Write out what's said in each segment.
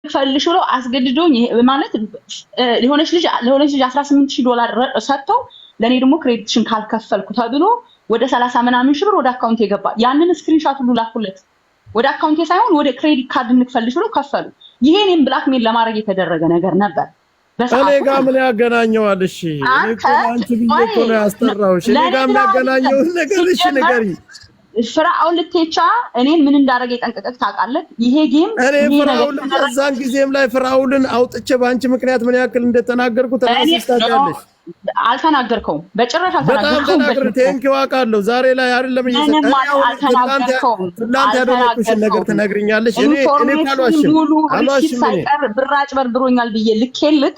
ልክፈልሽ ብሎ አስገድዶኝ ማለት ለሆነች ልጅ 18 ሺህ ዶላር ሰጥተው ለእኔ ደግሞ credit ሽን ካልከፈልኩ ተብሎ ወደ 30 ምናምን ሺህ ብር ወደ account የገባ፣ ያንን screenshot ሁሉ ላኩለት። ወደ account ኤ ሳይሆን ወደ credit card እንክፈልሽ ብሎ ከፈሉ። ይሄ እኔም blackmail ለማድረግ የተደረገ ነገር ነበር እኔ በሰዓቱ ጋር ማለት ምን ነው። ያገናኘዋል? እሺ፣ እኔ አንተ እኮ ለአንቺ ብዬ እኮ ነው ያስጠራሁሽ። እኔ ለእኔ ጋር ብለህ አይደለም። የሚያገናኘውን ነገር እሺ ሲጀመር ንገሪኝ። ፍራኦል ልቴቻ እኔን ምን እንዳደረገ ጠንቅቀህ ታውቃለህ። ይሄ game እኔ ይሄ ነገር ፍራውልን የተደረገ በዛን ጊዜም ላይ ፍራውልን አውጥቼ በአንቺ ምክንያት ምን ያክል እንደተናገርኩት እኔ ራስሽ ታውቂያለሽ። አልተናገርከውም፣ በጭራሽ በጣም አልተናገርከውም። ተናግሬ በጭራሽ Thank you አውቃለሁ። ዛሬ ላይ አይደለም ምንም አልተናገርከውም፣ ትላንት ያደረኩሽን ነገር አልተናገርከውም። ትነግሪኛለሽ። እኔ እኮ Information አልዋሽም ሙሉ receipt አልዋሽም እኔ ሳይቀር ብር አጭበርብሮኛል ብዬ ልኬልክ፣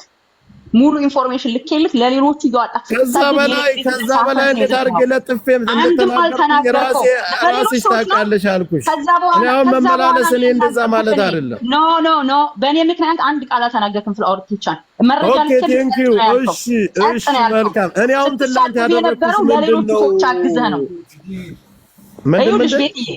ሙሉ information ልኬልክ ለሌሎቹ እያወጣህ ከዛ ስትሳደብ በላይ የቤት ከዛ በላይ ሳፈር እንዴት አድርጌ ለጥፌም አንድም እንደተናገርኩኝ አልተናገርከው። ራሴ ለሌሎች ራስሽ ሰዎች ነው። ታውቂያለሽ አልኩሽ። ከዛ እኔ በኋላ አሁን ከዛ በኋላ መመላለስ እኔ እኔ እንደዛ ማለት ያናገርኩት እኔ አይደለም። No, no, no፣ በእኔ ምክንያት አንድ ቃል አልተናገርክም። ፍላወር ቲቻን መረጃ Okay ልኬልክ Thank ጸጥ you ነው ያልከው። እሺ ጸጥ እሺ ነው ያልከው። መልካም። እኔ አሁን ትላንት ስትሳደብ ያደረኩሽ የነበረው ምንድን ለሌሎቹ ነው? ሰዎች አግዘህ ነው። ምንድን ይኸውልሽ ምንድን ቤትዬ፣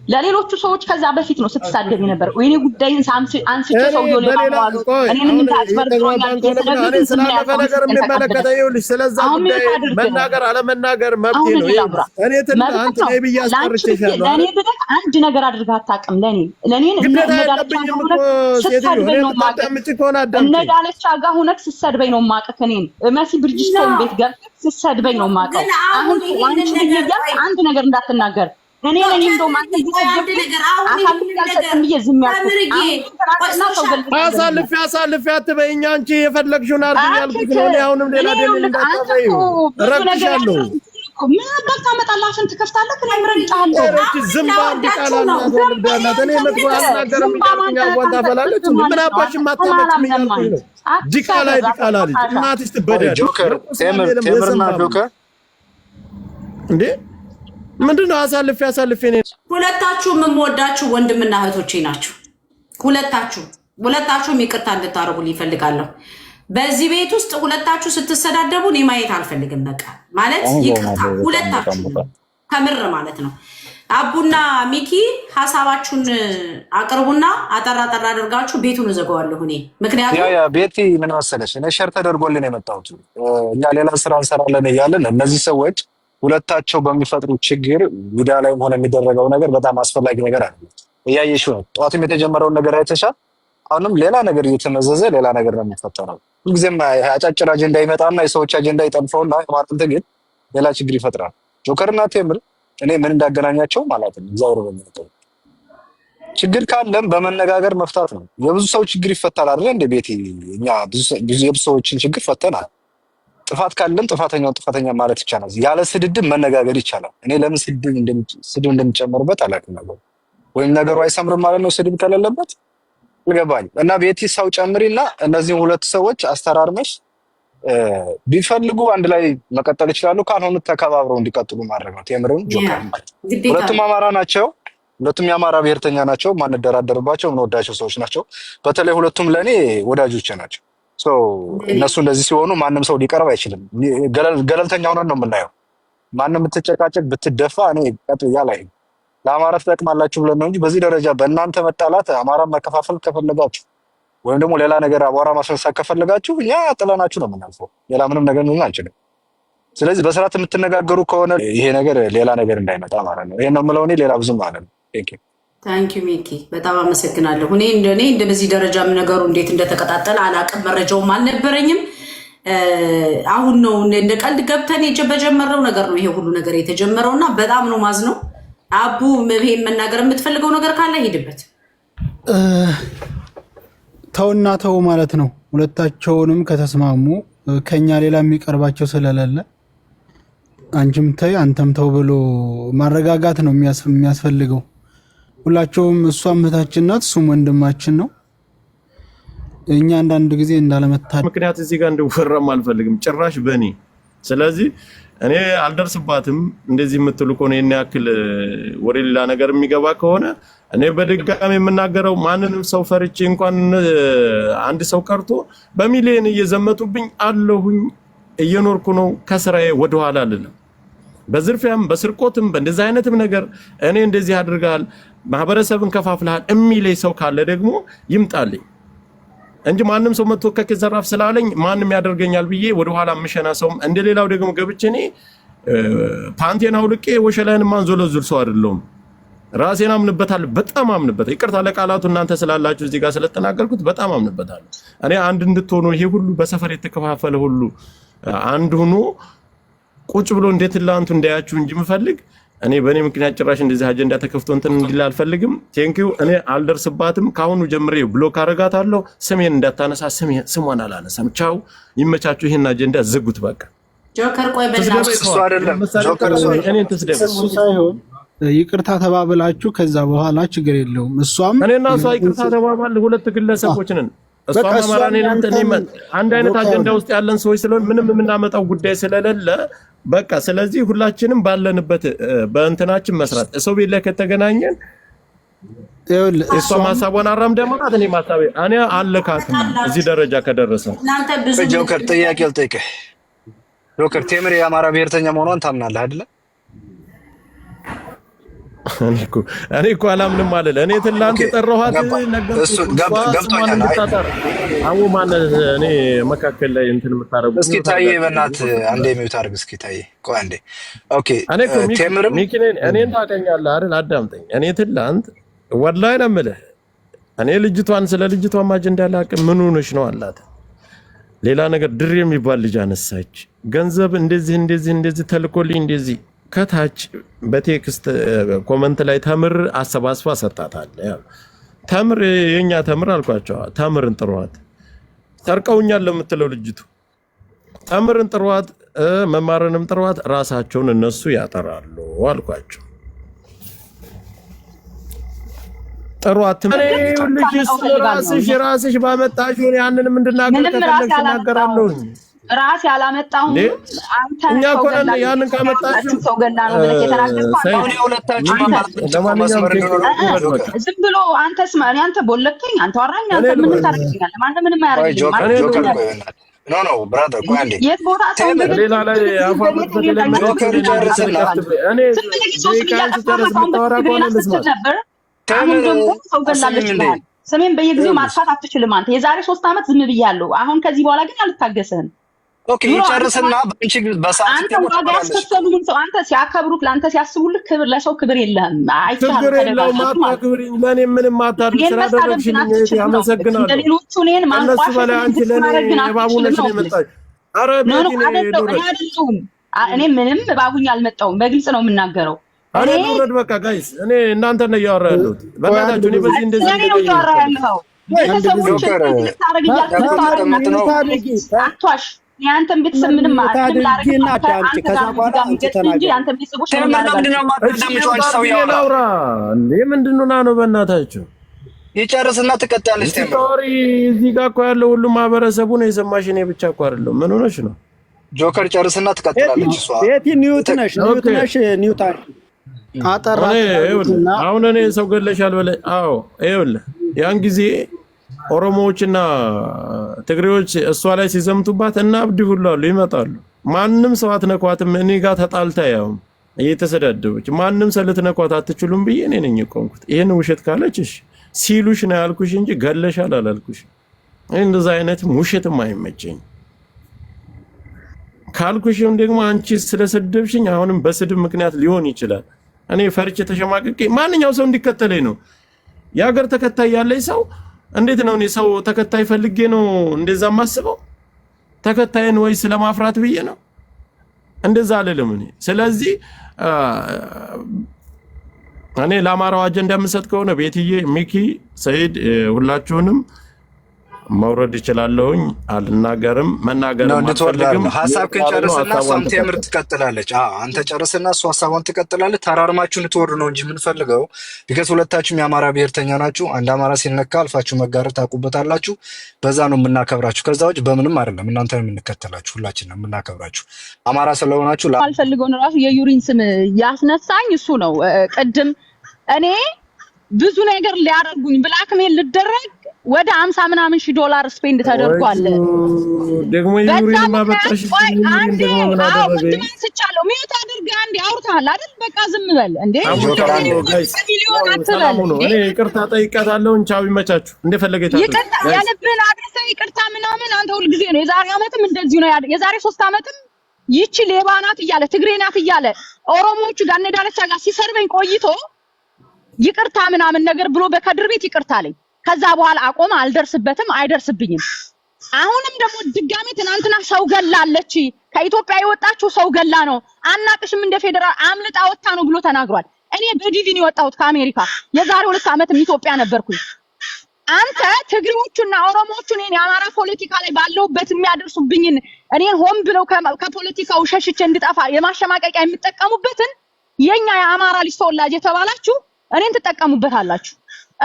ለሌሎቹ ሰዎች ከዛ በፊት ነው ስትሳደብ የነበረው። የኔ ጉዳይን አንስቼ እኔ ሰውየው ሌባ በሌላ ነው አሉ። ቆይ እኔንም አሁን እንዳጭበርብሮኛል እየተግባባን ብዬ ከሆነ ግን ስነግርህ እኔ ግን ዝም ነው ስላለፈ ያልከው። ነገር ምስክን ተቀብለህ የሚመለከተኝ ይኸውልሽ፣ ስለዛ አሁን ጉዳይ mute አድርግ። መናገር አለመናገር መብቴ አሁን ነው። እኔ ላውራ። ይኸውልሽ እኔ መብትህ ትናንት ነው። ነይ ብዬ ለአንቺ ብዬ አስጠርቼሻለሁ ለእኔ አይደል? ብለህ አንድ ነገር አድርገህ አታውቅም። ለእኔ እነ ግዴታ እነ ዳለቻ የለብኝም ጋር እኮ ሆነህ ሴትዮ። እኔ ስትሰድበኝ ነው የማውቅህ። የምታዳምጪ ከሆነ እነ አዳምጪኝ። ዳለቻ ጋር ሆነህ ስትሰድበኝ ነው የማውቅህ። እኔን መሲ ብርጅስቶን ቤት ገብተህ ስትሰድበኝ ነው የማውቀው። ግን አሁን አሁን ይሄንን አንቺ ብዬ ነገር እያልክ ቆይ አንድ ነገር እንዳትናገር። እኔ ነኝ እንደውም አንተ ቆይ አንድ እየሰደብክ ነገር አሁን አሳልፌ ይህንን ነገር አልሰጥም ብዬ ዝም ያልኩት። ተምርዬ አሁን ቆይ ትናንትና ሰው social ገልብጠህ አሳልፌ አሳልፌ አትበይኝ። አንቺ የፈለግሽውን አድርጊ ያልኩሽ ነው። እኔ አሁንም ሌላ እኔ ደሊል ይኸውልህ አንተ እንዳታበይው እኮ ብዙ ነገር ረግጥሻለሁ። ያደረግኩት እኮ ምን አባት ታመጣለህ? አፍን ትከፍታለህ? እኔም ረግጬሃለሁ። ሄሮች ዝምባ አንድ ቃል ላወርዳችሁ ነው። አላት ወልድ ያላት እኔ መጥፎ አልናገርም ዝምባ እያልኩኝ ማንተ አፏን አንተ ታፈላለች። ዝም ምን ማለት ነው። አባሽ አንተ ማታመጭም ተላላም እያልኩኝ ለማኝ ነው። ዲቃላ አትሳደብ። ዲቃላ ልጅ አትቆሻሻ። እናትሽ ቆይ ትበዳለች። ጆከር የቁስል ቴምር የለም ቴምርና የዘንባም ልጅ ጆከር እንዴ ምንድን ነው? አሳልፌ አሳልፌ እኔ ሁለታችሁም የምወዳችሁ ወንድምና እህቶቼ ናችሁ። ሁለታችሁም ይቅርታ እንድታደርጉልኝ ይፈልጋለሁ። በዚህ ቤት ውስጥ ሁለታችሁ ስትሰዳደቡ እኔ ማየት አልፈልግም። በቃ ማለት ይቅርታ ሁለታችሁ ከምር ማለት ነው። አቡና ሚኪ ሀሳባችሁን አቅርቡና አጠር አጠር አድርጋችሁ ቤቱን እዘጋዋለሁ እኔ ያ ምክንያቱም ያ ቤቲ ምን መሰለሽ፣ እኔ share ተደርጎልን የመጣሁት እኛ ሌላ ስራ እንሰራለን እያለን እነዚህ ሰዎች ሁለታቸው በሚፈጥሩ ችግር ሚዲያ ላይም ሆነ የሚደረገው ነገር በጣም አስፈላጊ ነገር አለ። እያየሽው ነው። ጠዋትም የተጀመረውን ነገር አይተሻል። አሁንም ሌላ ነገር እየተመዘዘ ሌላ ነገር ነው የሚፈጠረው። ሁልጊዜም አጫጭር አጀንዳ ይመጣና የሰዎች አጀንዳ ይጠልፈውና የማርን ትግል ሌላ ችግር ይፈጥራል። ጆከርና ቴምር እኔ ምን እንዳገናኛቸው ማለት ነው እግዚአብሔር በሚያውቀው። ችግር ካለም በመነጋገር መፍታት ነው። የብዙ ሰው ችግር ይፈታል አይደል? እንደ ቤቲ እኛ ብዙ የብዙ ሰዎችን ችግር ፈተናል። ጥፋት ካለም ጥፋተኛውን ጥፋተኛ ማለት ይቻላል። ያለ ስድድብ መነጋገር ይቻላል። እኔ ለምን ስድብ እንደሚጨመርበት አላውቅም። ነገሩ ወይም ነገሩ አይሰምርም ማለት ነው ስድብ ከሌለበት አልገባኝም። እና ቤቲ ሰው ጨምሪና እነዚህን ሁለት ሰዎች አስተራርመሽ ቢፈልጉ አንድ ላይ መቀጠል ይችላሉ። ካልሆኑ ተከባብረው እንዲቀጥሉ ማድረግ ነው። ቴምርም ጆከር ግዴታ ሁለቱም ነው። አማራ ናቸው። ሁለቱም የአማራ ብሔርተኛ ናቸው። ማንደራደርባቸው የምንወዳቸው ሰዎች ናቸው። በተለይ ሁለቱም ለእኔ ወዳጆቼ ናቸው። So እነሱ እንደዚህ ሲሆኑ ማንም ሰው ሊቀርብ አይችልም። ገለልተኛ ሆነን ነው የምናየው። ማንም ብትጨቃጨቅ ብትደፋ እኔ ቀጥ ብዬ አላይም። ለአማራ ትጠቅማላችሁ ብለን ነው እንጂ በዚህ ደረጃ በእናንተ መጣላት አማራን መከፋፈል ከፈለጋችሁ ወይም ደግሞ ሌላ ነገር አቧራ ማስነሳት ከፈለጋችሁ እኛ ጥለናችሁ ነው የምናልፈው። ሌላ ምንም ነገር ልንል አንችልም። ስለዚህ በስርዓት የምትነጋገሩ ከሆነ ይሄ ነገር ሌላ ነገር እንዳይመጣ ማለት ነው። ይሄን ነው የምለው እኔ፣ ሌላ ብዙም ማለት ነው። Thank you. Thank you ሚኪ፣ በጣም አመሰግናለሁ። እኔ እንደ በዚህ ደረጃም ነገሩ እንዴት እንደተቀጣጠለ አላቅም፣ መረጃውም አልነበረኝም። አሁን ነው እንደ ቀልድ ገብተን በጀመረው ነገር ነው ይሄ ሁሉ ነገር የተጀመረው እና በጣም ነው ማዝነው። አቡ፣ ይሄን መናገር የምትፈልገው ነገር ካለ ሂድበት። ተውና ተው ማለት ነው። ሁለታቸውንም ከተስማሙ ከኛ ሌላ የሚቀርባቸው ስለሌለ አንቺም ተይ አንተም ተው ብሎ ማረጋጋት ነው የሚያስፈልገው። ሁላቸውም እሷም እህታችን ናት፣ እሱም ወንድማችን ነው። እኛ አንዳንድ ጊዜ እንዳለመታ ምክንያት እዚህ ጋር እንዲወራም አልፈልግም ጭራሽ በእኔ። ስለዚህ እኔ አልደርስባትም። እንደዚህ የምትሉ ከሆነ ይሄን ያክል ወደ ሌላ ነገር የሚገባ ከሆነ እኔ በድጋሚ የምናገረው ማንንም ሰው ፈርቼ እንኳን አንድ ሰው ቀርቶ በሚሊዮን እየዘመቱብኝ አለሁኝ፣ እየኖርኩ ነው። ከስራዬ ወደኋላ አልልም። በዝርፊያም በስርቆትም በእንደዚህ አይነትም ነገር እኔ እንደዚህ አድርገሃል፣ ማህበረሰብን ከፋፍልሃል የሚለኝ ሰው ካለ ደግሞ ይምጣልኝ። እንጂ ማንም ሰው መጥቶ ከዘራፍ ስላለኝ ማንም ያደርገኛል ብዬ ወደኋላ የምሸና ሰውም እንደሌላው ደግሞ ገብቼ እኔ ፓንቴን አውልቄ ወሸላይን ማንዞለዙል ሰው አይደለሁም። ራሴን አምንበታለሁ። በጣም አምንበታለሁ። ይቅርታ ለቃላቱ እናንተ ስላላችሁ እዚህ ጋር ስለተናገርኩት በጣም አምንበታለሁ። እኔ አንድ እንድትሆኑ ይሄ ሁሉ በሰፈር የተከፋፈለ ሁሉ አንድ ሆኖ ቁጭ ብሎ እንዴት ትላንቱ እንዳያችሁ እንጂ ምፈልግ እኔ በእኔ ምክንያት ጭራሽ እንደዚህ አጀንዳ ተከፍቶ እንትን እንዲል አልፈልግም። Thank you። እኔ አልደርስባትም። ከአሁኑ ጀምሬ block አረጋታለሁ። ስሜን እንዳታነሳ፣ ስሟን አላነሳም። ቻው፣ ይመቻችሁ። ይሄን አጀንዳ ዝጉት በቃ። ጆከር ቆይ በእናትህ። እሱ አይደለም ጆከር፣ እሱ አይደለም። እኔን ትስደብ። እሱ ሳይሆን ይቅርታ ተባብላችሁ ከዛ በኋላ ችግር የለውም። እሷም እኔና እሷ ይቅርታ ተባባል፣ ሁለት ግለሰቦች ነን። እሷም አማራ እኔም አንድ አይነት አጀንዳ ውስጥ ያለን ሰዎች ስለሆን ምንም የምናመጣው ጉዳይ ስለሌለ በቃ ስለዚህ ሁላችንም ባለንበት በእንትናችን መስራት ሰው ቤት ላይ ከተገናኘን እሷም ሀሳቧን አራምዳ መጣት እኔም ሀሳቤ እኔ አለካትም እዚህ ደረጃ ከደረሰ። እናንተ ብዙ ጆከር፣ ጥያቄ ልጠይቅህ። ጆከር፣ ቴምር የአማራ ብሔርተኛ መሆኗን ታምናለህ አይደለ? እኔ እኮ አላምንም አለ። እኔ ትላንት የጠራኋት ገብቶኛል። አዎ ማነህ? እኔ መካከል ላይ እንትን የምታደርጉት እስኪ ታዬ፣ በእናትህ አንዴ mute አድርግ። እስኪ ታዬ፣ ቆይ አንዴ። Okay። እኔ እኮ ቴምርም ሚኪ እኔን ታውቀኛለህ አይደል? አዳምጠኝ። እኔ ትላንት ወላሂ ነው የምልህ፣ እኔ ልጅቷን ስለ ልጅቷን አጀንዳ አላውቅም። ምን ሆነሽ ነው አላት። ሌላ ነገር ድር የሚባል ልጅ አነሳች። ገንዘብ እንደዚህ እንደዚህ እንደዚህ ተልኮልኝ እንደዚህ ከታች በ text comment ላይ ተምር አሰባስባ ሰጣታለ። ተምር የኛ ተምር አልኳቸው። ተምርን ጥሯት፣ ሰርቀውኛል ለምትለው ልጅቱ ተምርን ጥሯት፣ መማርንም ጥሯት፣ ራሳቸውን እነሱ ያጠራሉ አልኳቸው። ጥሯት። ልጅ ራስሽ ባመጣሽው ያንንም እንድናገር ከፈለግሽ እናገራለሁ። ራሴ አላመጣሁም። አንተ እኛ እኮ ነን ያንን ካመጣችሁ ሰው ገላ ነው ብለህ የተናገርከው ዝም ብሎ አንተ ስማ፣ እኔ አንተ ቦለከኝ፣ አንተ አወራኝ፣ አንተ ምንም ታደርግልኛለህ? ማንም ምንም አያደርግልኝም። No, no, brother፣ ቆይ አንዴ። የት ቦታ ሰው ሌላ ላይ ጆከር ጨርስና ዝም ብለህ ሰው ስም እያጠፋህ ከአሁን በፊት ትግሬን ስትል ነበር። አሁን ደግሞ ሰው ገላለች ብለሃል። ስሜን በየጊዜው ማጥፋት አትችልም አንተ። የዛሬ 3 ዓመት ዝም ብያለሁ። አሁን ከዚህ በኋላ ግን አልታገስህም። Okay፣ ይጨርስና በአንቺ በሰዓት አንተ ዋጋ ያስከፈሉህን ሰው አንተ ሲያከብሩክ ለአንተ ሲያስቡልህ ክብር ለሰው ክብር የለህም። አይቻልም። ችግር የለውም። አታክብሪኝ፣ ለእኔ ምንም አታድርግ። ስላደረግሽልኝ እህቴ አመሰግናለሁ። እንደ ሌሎቹ እኔን ከእነሱ በላይ ማንቋሸሽ አንቺ ለእኔ ማድረግ ግን እባቡ አትችልም ነሽ ነው ነው የመጣሽ። ኧረ No, no። ቤቲ እኔ አይደለሁም። እኔ ልውረድ፣ አይደለሁም። እኔ ምንም እባቡኝ አልመጣሁም። በግልጽ ነው የምናገረው። እኔ እኔ ልውረድ። በቃ guys፣ እኔ እናንተ ነው እያወራ ያለሁት። በእናታችሁ እኔ በዚህ እንደዚህ ስለኔ ነው እያወራ ያለኸው። ቤተሰቦችን ጆከር፣ ልታረግ እያልክ ልታረግ ነው። አትዋሽ። የአንተን ቤተሰብ ምንም ምንም ላረግ አድርጊና አንተ አዳምጪ። አንተ ከዛ ጋር በኋላ እዚህ ጋር አንቺ የሚገጥም እንጂ ተናገሪ። የአንተን ቤተሰቦች ምንም ቴምር ላረግ ለምንድን ነው አልችልም። የማታዳምጪው? አንቺ ሰው ያወራ ላውራ እንዴ? ምንድን ነው ነው በእናታችሁ ይጨርስና ትቀጥያለሽ። ቴምር story እዚህ ጋር እኮ ያለው ሁሉም ማህበረሰቡ ነው የሰማሽ። እኔ ብቻ እኮ አይደለሁም። ምን ሆነሽ ነው? ጆከር ጨርስና ትቀጥላለች እሷ። ቤቲ mute ነሽ፣ mute ነሽ፣ mute አድርጊ። አጠራ እኔ ይኸውልህ፣ አሁን እኔ ሰው ገለሻል በለ። አዎ ይኸውልህ፣ ያን ጊዜ ኦሮሞዎችና ትግሬዎች እሷ ላይ ሲዘምቱባት እና አብዲ ሁሉ አሉ ይመጣሉ። ማንም ሰው አትነኳትም፣ እኔ ጋር ተጣልታ ያውም እየተሰዳደበች ማንም ሰው ልትነኳት አትችሉም ብዬ እኔ ነኝ የቆምኩት። ይህን ውሸት ካለች እሺ ሲሉሽ ነው ያልኩሽ እንጂ ገለሻል አላልኩሽ። እኔ እንደዛ አይነትም ውሸትም አይመቸኝ። ካልኩሽም ደግሞ አንቺ ስለሰደብሽኝ አሁንም በስድብ ምክንያት ሊሆን ይችላል። እኔ ፈርቼ ተሸማቅቄ ማንኛው ሰው እንዲከተለኝ ነው። የሀገር ተከታይ ያለኝ ሰው እንዴት ነው እኔ ሰው ተከታይ ፈልጌ ነው እንደዛ የማስበው? ተከታይን ወይ ስለማፍራት ብዬ ነው? እንደዛ አልልም እኔ። ስለዚህ እኔ ለአማራው አጀንዳ የምሰጥ ከሆነ ቤትዬ፣ ሚኪ፣ ሰይድ ሁላችሁንም መውረድ ይችላለሁኝ። አልናገርም፣ መናገርም እንድትወርድ አልፈልግም። ሀሳብህን ነው ጨርስና ሀሳቧን እሷም ቴምር ትቀጥል። ትቀጥላለች። አዎ አንተ ጨርስና እሱ ሀሳቧን ትቀጥላለች። ተራርማችሁ እንድትወርዱ ነው እንጂ የምንፈልገው because ሁለታችሁም የአማራ ብሔርተኛ ናችሁ። አንድ አማራ ሲነካ አልፋችሁ መጋረድ ታውቁበታላችሁ። በዛ ነው የምናከብራችሁ። ከዛ ውጭ በምንም አይደለም እናንተ የምንከተላችሁ፣ ሁላችን ነው የምናከብራችሁ አማራ ስለሆናችሁ። አልፈልገውን ራሱ የዩሪን ስም ያስነሳኝ እሱ ነው። ቅድም እኔ ብዙ ነገር ሊያደርጉኝ blackmail ልደረግ ወደ 50 ምናምን ሺህ ዶላር spend ወይ ተደርጓል። ደግሞ በዛ ዩሪን ምክንያት ማበጣሽ ቆይ ዩሪን አንዴ፣ ደግሞ ምን አዎ አደረገ? ቅድም አንስቻለሁ። Mute አድርግ አንዴ። አውርተሃል አይደል? በቃ ዝም በል እንዴ። ጆከር አንዴ Guys ሚሊዮን አትበል ሰላም ሁኑ። እንዴ። እኔ ይቅርታ ጠይቃታለሁ። ቻው፣ ይመቻችሁ። እንደፈለገ ይታደርግ ይቅርታ Guys። የልብህን አድርሰህ ይቅርታ ምናምን አንተ ሁልጊዜ ነው። የዛሬ ዓመትም እንደዚሁ ነው። የዛሬ 3 ዓመትም ይቺ ሌባ ናት እያለ፣ ትግሬ ናት እያለ ኦሮሞዎቹ ጋር እነ ዳለቻ ጋር ሲሰርበኝ ቆይቶ ይቅርታ ምናምን ነገር ብሎ በከድር ቤት ይቅርታ አለኝ። ከዛ በኋላ አቆመ። አልደርስበትም፣ አይደርስብኝም። አሁንም ደግሞ ድጋሚ ትናንትና ሰው ገላለች፣ ከኢትዮጵያ የወጣችው ሰው ገላ ነው፣ አናቅሽም፣ እንደ ፌዴራል አምልጣ ወጥታ ነው ብሎ ተናግሯል። እኔ በ DV ነው የወጣሁት ከአሜሪካ። የዛሬ 2 ዓመትም ኢትዮጵያ ነበርኩኝ። አንተ ትግሬዎቹና ኦሮሞዎቹ እኔን የአማራ ፖለቲካ ላይ ባለሁበት የሚያደርሱብኝን፣ እኔን ሆን ብለው ከፖለቲካው ሸሽቼ እንድጠፋ የማሸማቀቂያ የሚጠቀሙበትን የኛ የአማራ ልጅ ተወላጅ የተባላችሁ እኔን ትጠቀሙበታላችሁ።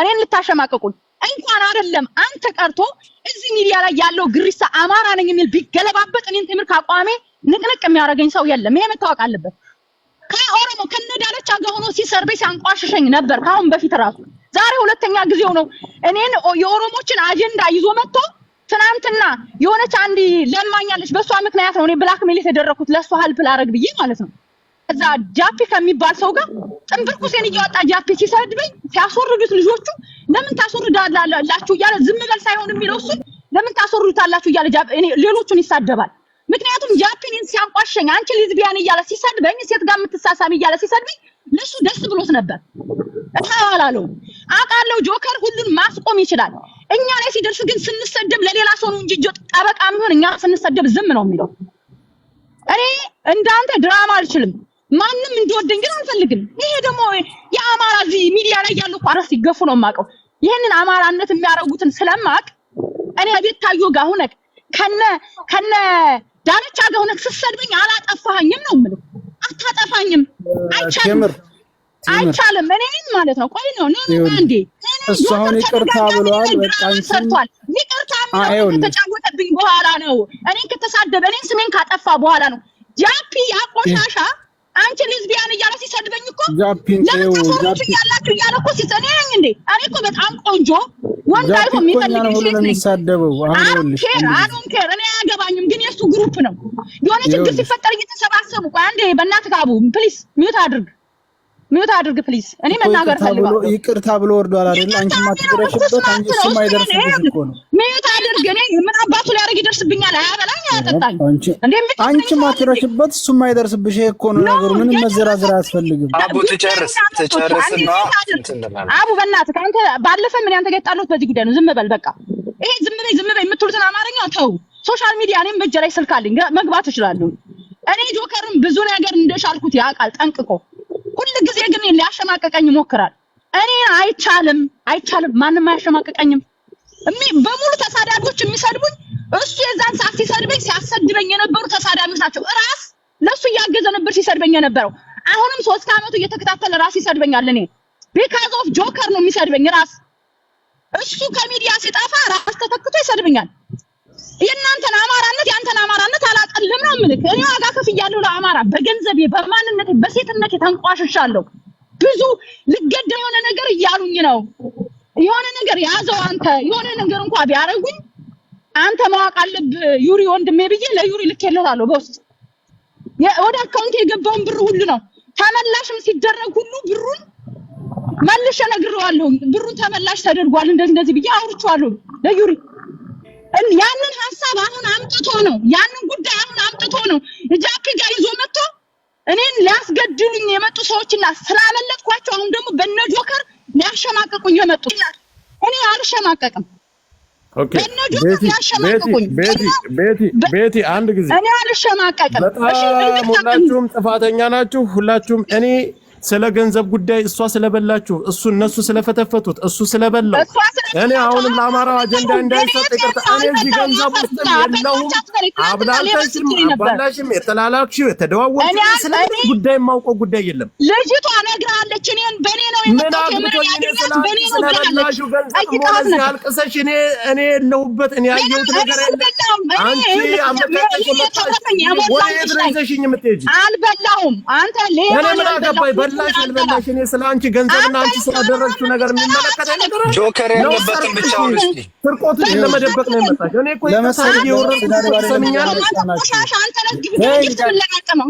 እኔን ልታሸማቅቁኝ እንኳን አይደለም አንተ ቀርቶ እዚህ ሚዲያ ላይ ያለው ግሪሳ አማራ ነኝ የሚል ቢገለባበጥ እኔን ትምህርት ከአቋሜ ንቅንቅ የሚያደርገኝ ሰው የለም። ይሄ መታወቅ አለበት። ከኦሮሞ ከነዳለቻ ጋር ሆኖ ሲሰርበኝ ሲያንቋሽሸኝ ነበር ከአሁን በፊት ራሱ። ዛሬ ሁለተኛ ጊዜው ነው። እኔን የኦሮሞችን አጀንዳ ይዞ መጥቶ ትናንትና የሆነች አንድ ለማኛለች፣ በእሷ ምክንያት ነው እኔ blackmail የተደረኩት፣ ለእሷ help ላረግ ብዬ ማለት ነው። ከዛ ጃፒ ከሚባል ሰው ጋር ጥንብርኩሴን እያወጣ ጃፒ ሲሰድበኝ ሲያስወርዱት ልጆቹ ለምን ታስወርዳላችሁ እያለ ዝም በል ሳይሆን የሚለው እሱን ለምን ታስወርዱታላችሁ እያለ እኔ ሌሎቹን ይሳደባል። ምክንያቱም ጃፒ እኔን ሲያንቋሸኝ አንቺ ሊዝቢያን እያለ ሲሰድበኝ፣ ሴት ጋር የምትሳሳሚ እያለ ሲሰድበኝ ለሱ ደስ ብሎት ነበር። እተዋላለሁ አውቃለሁ። ጆከር ሁሉን ማስቆም ይችላል። እኛ ላይ ሲደርስ ግን ስንሰደብ ለሌላ ሰው ነው እንጂ ጠበቃ የሚሆን፣ እኛ ስንሰደብ ዝም ነው የሚለው። እኔ እንዳንተ ድራማ አልችልም። ማንም እንዲወደኝ ግን አልፈልግም። ይሄ ደግሞ የአማራ እዚህ ሚዲያ ላይ ያሉ እኮ አረስ ሲገፉ ነው የማውቀው። ይህንን አማራነት የሚያደርጉትን ስለማውቅ እኔ ቤታዮ ጋር ሁነክ ከነ ዳርቻ ጋር ሁነክ ስትሰድበኝ አላጠፋኸኝም ነው የምልህ። አታጠፋኝም። አይቻልም። ቴምር ቴምር አይቻልም። እኔን ማለት ነው። ቆይ ነው no no ይኸውልህ፣ አንዴ እሱ አሁን ይቅርታ ብሏል። በቃ አንቺም ሰርቷል። ይቅርታ የሚለው ይኸውልህ ከተጫወተብኝ በኋላ ነው። እኔን ከተሳደበ፣ እኔን ስሜን ካጠፋ በኋላ ነው። ጃፒ ያ ቆሻሻ አንቺ ሊዝቢያን እያለ ሲሰድበኝ እኮ ጃፒን ለምን ተይው፣ ጃፒ ታስወርዱኛላችሁ እያለ እኮ እኔ ነኝ እንዴ? እኔ እኮ በጣም ቆንጆ ወንድ ጃፒ አይቶ እኮ የሚፈልግ እኛን ሁሉ ሴት ነው ነኝ። የሚሳደበው። አሁን ይኸውልሽ I don't care አንድ ጊዜ I don't care፣ እኔ አያገባኝም። ግን የሱ group ነው። የሆነ ችግር ይኸውልሽ ሲፈጠር እየተሰባሰቡ፣ ቆይ አንዴ በእናትህ አቡ please mute አድርግ፣ mute አድርግ please። እኔ እኮ መናገር ይቅርታ ብሎ ፈልጋለሁ። ይቅርታ ብሎ ወርዷል አይደል? ይቅርታ አንቺም የሚለው እሱ አትድረሽበት፣ smart አንቺ ነው። እሱም እሱ አይደርስብሽ እኮ ነው። Mute አድርግ። እኔ ምን አባቱ ሊያደርግ ይደርስብኛል? አያበላኝ አያጠጣኝ። አንቺ እንዴ የሚከፍለኝ አንቺም ሰው አለ እንዴ? አትድረሽበት፣ እሱም አይደርስብሽ። ይሄ እኮ ነው No ነገሩ። ምንም መዘራዘር አያስፈልግም። አቡ ትጨርስ ትጨርስና እንትን እንላለን። አቡ በእናትህ ከአንተ ባለፈ ምን ያንተ ጋር የጣለሁት በዚህ ጉዳይ ነው። ዝም በል በቃ። ይሄ ዝም በይ ዝም በይ የምትሉትን አማርኛ ተው። Social media እኔም በእጄ ላይ ስልክ አለኝ፣ መግባት እችላለሁ። እኔ ጆከርም ብዙ ነገር እንደሻልኩት ያውቃል ጠንቅቆ። ሁል ጊዜ ግን ሊያሸማቀቀኝ ይሞክራል። እኔ አይቻልም፣ አይቻልም፣ ማንም አያሸማቀቀኝም። በሙሉ ተሳዳቢዎች የሚሰድቡኝ እሱ የዛን ሰዓት ሲሰድበኝ ሲያሰድበኝ የነበሩ ተሳዳቢዎች ናቸው። ራስ ለሱ እያገዘ ነበር ሲሰድበኝ የነበረው። አሁንም 3 ዓመቱ እየተከታተለ ራስ ይሰድበኛል። እኔ because of ጆከር ነው የሚሰድበኝ ራስ። እሱ ከሚዲያ ሲጠፋ ራስ ተተክቶ ይሰድበኛል። የእናንተን አማራነት የአንተን አማራነት አላቀልም ነው የምልህ። እኔ ዋጋ ከፍያለሁ ለአማራ በገንዘቤ፣ በማንነቴ፣ በሴትነቴ ተንቋሽሻለሁ። ብዙ ልገደል የሆነ ነገር እያሉኝ ነው። የሆነ ነገር ያዘው አንተ፣ የሆነ ነገር እንኳ ቢያደርጉኝ አንተ ማወቅ አለብህ ዩሪ ወንድሜ ብዬ ለዩሪ ልኬለታለሁ በውስጥ። ወደ account የገባውን ብር ሁሉ ነው ተመላሽም ሲደረግ ሁሉ ብሩን መልሼ እነግረዋለሁ። ብሩን ተመላሽ ተደርጓል እንደዚህ እንደዚህ ብዬ አውርቼዋለሁ ለዩሪ። ያንን ሀሳብ አሁን አምጥቶ ነው፣ ያንን ጉዳይ አሁን አምጥቶ ነው ጃፒ ጋር ይዞ መጥቶ እኔን ሊያስገድሉኝ የመጡ ሰዎችና ስላመለጥኳቸው አሁን ደግሞ በነ ጆከር ሊያሸማቅቁኝ የመጡ። እኔ አልሸማቀቅም። Okay በነ ጆከር ቤቲ ቤቲ ሊያሸማቅቁኝ ቤቲ ቤቲ ቤቲ አንድ ጊዜ እኔ አልሸማቀቅም። እሺ በጣም እንድታቅም ሁላችሁም ጥፋተኛ ናችሁ። ሁላችሁም እኔ ስለ ገንዘብ ጉዳይ እሷ ስለበላችሁ እሱ እነሱ ስለፈተፈቱት እሱ ስለበላው እሷ እኔ አሁንም ለአማራው አጀንዳ እንዳይሰጥ ይቅርታ። እኔ እዚህ ገንዘብ ውስጥ የለሁም። አብላልተሽም አባላሽም የተላላክሽው የተደዋወልሽው ስለ ምንም ጉዳይ የማውቀው ጉዳይ የለም። ልጅቷ ነግራለች። እኔን በኔ ነው ምን የመጣሁት አግብቶኝ የምርን እኔ ያገኛት ስለ በኔ አንቺ ነው ብላለች። ስለበላሽው ገንዘብ ሆነ ጠይቃት እዚህ ነበር። አልቅሰሽ እኔ የለሁበት፣ እኔ ያየሁት ነገር የለም። አልበላሁም። እኔ አንቺ አመጣጠሽ ይሄ የመጣሽ የተረፈኝ ወደ የሞላው የት ነው ላይ ይዘሽኝ የምትሄጂ? አልበላሁም። አንተ ሌባ እኔ ነው ምን አገባኝ? ያልበላሁት። በላሽ አልበላሽ እኔ ስለ አንቺ ገንዘብና አንቺ ስላደረግሽው ነገር የሚመለከተኝ ነገር አለ? ጆከር ነው ያለበትን ብቻ አውሪ እስኪ። ስርቆትሽን ለመደበቅ ነው የመጣሽው። እኔ እኮ ይቅርታ አድርጌ የወረድኩት እኮ ትሰሚኛለሽ? ቆሻሻ አንተ ነህ gift የምንለቃቀመው።